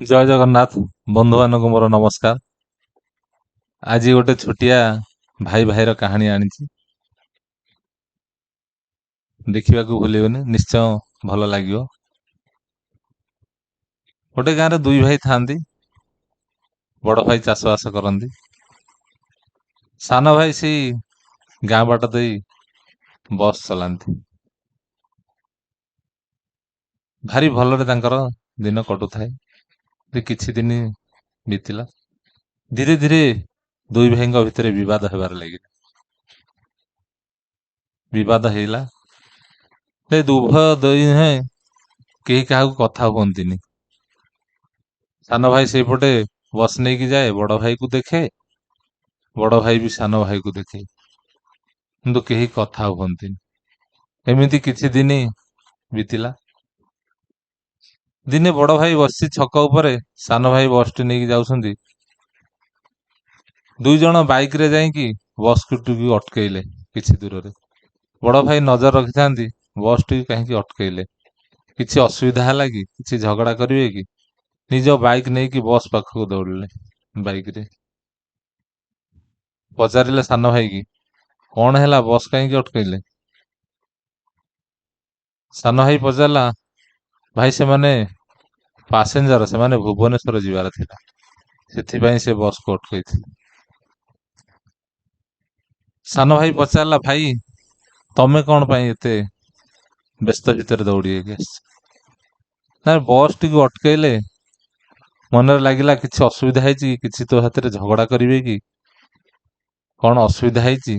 ଜୟ ଜଗନ୍ନାଥ ବନ୍ଧୁମାନଙ୍କୁ ମୋର ନମସ୍କାର। ଆଜି ଗୋଟେ ଛୋଟିଆ ଭାଇ ଭାଇର କାହାଣୀ ଆଣିଛି, ଦେଖିବାକୁ ଭୁଲିବେନି, ନିଶ୍ଚୟ ଭଲ ଲାଗିବ। ଗୋଟେ ଗାଁରେ ଦୁଇ ଭାଇ ଥାଆନ୍ତି। ବଡ଼ ଭାଇ ଚାଷବାସ କରନ୍ତି, ସାନ ଭାଇ ସେଇ ଗାଁ ବାଟ ଦେଇ ବସ୍ ଚଲାନ୍ତି। ଭାରି ଭଲରେ ତାଙ୍କର ଦିନ କଟୁଥାଏ। କିଛି ଦିନ ବିତିଲା, ଧୀରେ ଧୀରେ ଦୁଇ ଭାଇଙ୍କ ଭିତରେ ବିବାଦ ହେବାରେ ଲାଗିଲା। ବିବାଦ ହେଇଲା, ଉଭୟ ଦୁହେଁ କେହି କାହାକୁ କଥା ହୁଅନ୍ତିନି। ସାନ ଭାଇ ସେଇପଟେ ବସ୍ ନେଇକି ଯାଏ, ବଡ଼ ଭାଇକୁ ଦେଖେ, ବଡ଼ ଭାଇ ବି ସାନ ଭାଇକୁ ଦେଖେ, କିନ୍ତୁ କେହି କଥା ହୁଅନ୍ତିନି। ଏମିତି କିଛି ଦିନ ବିତିଲା। ଦିନେ ବଡ଼ ଭାଇ ବସିଛି ଛକ ଉପରେ, ସାନ ଭାଇ ବସଟି ନେଇକି ଯାଉଛନ୍ତି। ଦୁଇ ଜଣ ବାଇକରେ ଯାଇକି ବସଟିକୁ ଅଟକେଇଲେ କିଛି ଦୂରରେ। ବଡ଼ ଭାଇ ନଜର ରଖିଥାନ୍ତି, ବସଟିକୁ କାହିଁକି ଅଟକେଇଲେ, କିଛି ଅସୁବିଧା ହେଲା କି, କିଛି ଝଗଡ଼ା କରିବେ କି? ନିଜ ବାଇକ୍ ନେଇକି ବସ୍ ପାଖକୁ ଦୌଡ଼ିଲେ ବାଇକରେ। ପଚାରିଲେ ସାନ ଭାଇକି, କଣ ହେଲା, ବସ୍ କାହିଁକି ଅଟକେଇଲେ? ସାନ ଭାଇ ପଚାରିଲା, ଭାଇ ସେମାନେ ପାସେଞ୍ଜର, ସେମାନେ ଭୁବନେଶ୍ୱର ଯିବାର ଥିଲା, ସେଥିପାଇଁ ସେ ବସକୁ ଅଟକେଇଥିଲେ। ସାନ ଭାଇ ପଚାରିଲା, ଭାଇ ତମେ କଣ ପାଇଁ ଏତେ ବ୍ୟସ୍ତ ଭିତରେ ଦୌଡ଼ିକି ଆସିଛ? ନା, ବସ୍ ଟିକୁ ଅଟକେଇଲେ ମନରେ ଲାଗିଲା କିଛି ଅସୁବିଧା ହେଇଛି କି, କିଛି ତୋ ହାତରେ ଝଗଡ଼ା କରିବେ କି, କଣ ଅସୁବିଧା ହେଇଛି,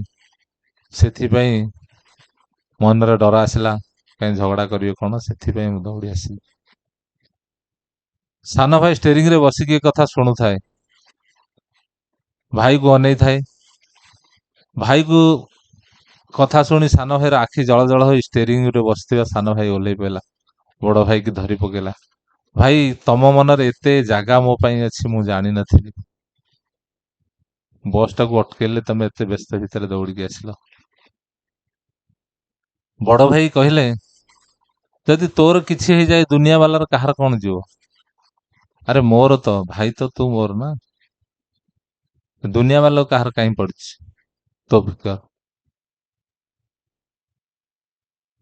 ସେଥିପାଇଁ ମନରେ ଡର ଆସିଲା, କାହିଁ ଝଗଡ଼ା କରିବେ କଣ, ସେଥିପାଇଁ ମୁଁ ଦୌଡ଼ି ଆସିଲି। ସାନ ଭାଇ ଷ୍ଟେରିଂରେ ବସିକି ଏ କଥା ଶୁଣୁଥାଏ, ଭାଇକୁ ଅନେଇଥାଏ। ଭାଇକୁ କଥା ଶୁଣି ସାନ ଭାଇର ଆଖି ଜଳ ଜଳ ହୋଇ ଷ୍ଟେରିଂରେ ବସିଥିବା ସାନ ଭାଇ ଓହ୍ଲେଇ ପଇଲା, ବଡ଼ ଭାଇକି ଧରି ପକେଇଲା। ଭାଇ, ତମ ମନରେ ଏତେ ଜାଗା ମୋ ପାଇଁ ଅଛି ମୁଁ ଜାଣିନଥିଲି। ବସଟାକୁ ଅଟକେଇଲେ ତମେ ଏତେ ବ୍ୟସ୍ତ ଭିତରେ ଦୌଡ଼ିକି ଆସିଲ। ବଡ଼ ଭାଇ କହିଲେ, ଯଦି ତୋର କିଛି ହେଇଯାଏ ଦୁନିଆ ବାଲାର କାହାର କଣ ଯିବ? ଆରେ ମୋର ତ ଭାଇ ତ ତୁ ମୋର ନା, ଦୁନିଆ ବାଲା କାହାର କାହିଁ ପଡିଛି ତୋ ଫିକର।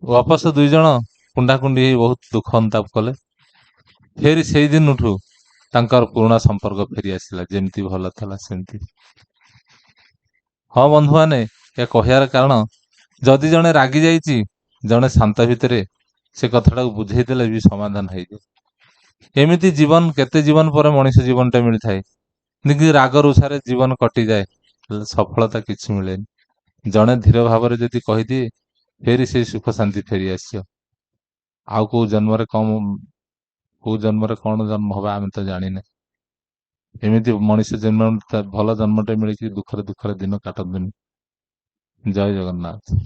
ୱାପସ ଦୁଇ ଜଣ କୁଣ୍ଡାକୁଣ୍ଡି ହେଇ ବହୁତ ଦୁଃଖ ଅନୁତାପ କଲେ। ଫେରି ସେଇ ଦିନଠୁ ତାଙ୍କର ପୁରୁଣା ସମ୍ପର୍କ ଫେରି ଆସିଲା, ଯେମିତି ଭଲ ଥିଲା ସେମିତି। ହଁ ବନ୍ଧୁମାନେ, ଏହା କହିବାର କାରଣ, ଯଦି ଜଣେ ରାଗି ଯାଇଛି, ଜଣେ ଶାନ୍ତ ଭିତରେ ସେ କଥାଟାକୁ ବୁଝେଇ ଦେଲେ ବି ସମାଧାନ ହେଇଯାଏ। ଏମିତି ଜୀବନ କେତେ ଜୀବନ ପରେ ମଣିଷ ଜୀବନଟା ମିଳିଥାଏ, କିନ୍ତୁ ରାଗ ରୁଷାରେ ଜୀବନ କଟିଯାଏ, ହେଲେ ସଫଳତା କିଛି ମିଳେନି। ଜଣେ ଧୀର ଭାବରେ ଯଦି କହିଦିଏ, ଫେରି ସେଇ ସୁଖ ଶାନ୍ତି ଫେରି ଆସିବ। ଆଉ କୋଉ ଜନ୍ମରେ କମ, କୋଉ ଜନ୍ମରେ କଣ ଜନ୍ମ ହବା ଆମେ ତ ଜାଣିନେ। ଏମିତି ମଣିଷ ଜନ୍ମ ଭଲ ଜନ୍ମଟେ ମିଳିକି ଦୁଃଖରେ ଦୁଃଖରେ ଦିନ କାଟନ୍ତୁନି। ଜୟ ଜଗନ୍ନାଥ।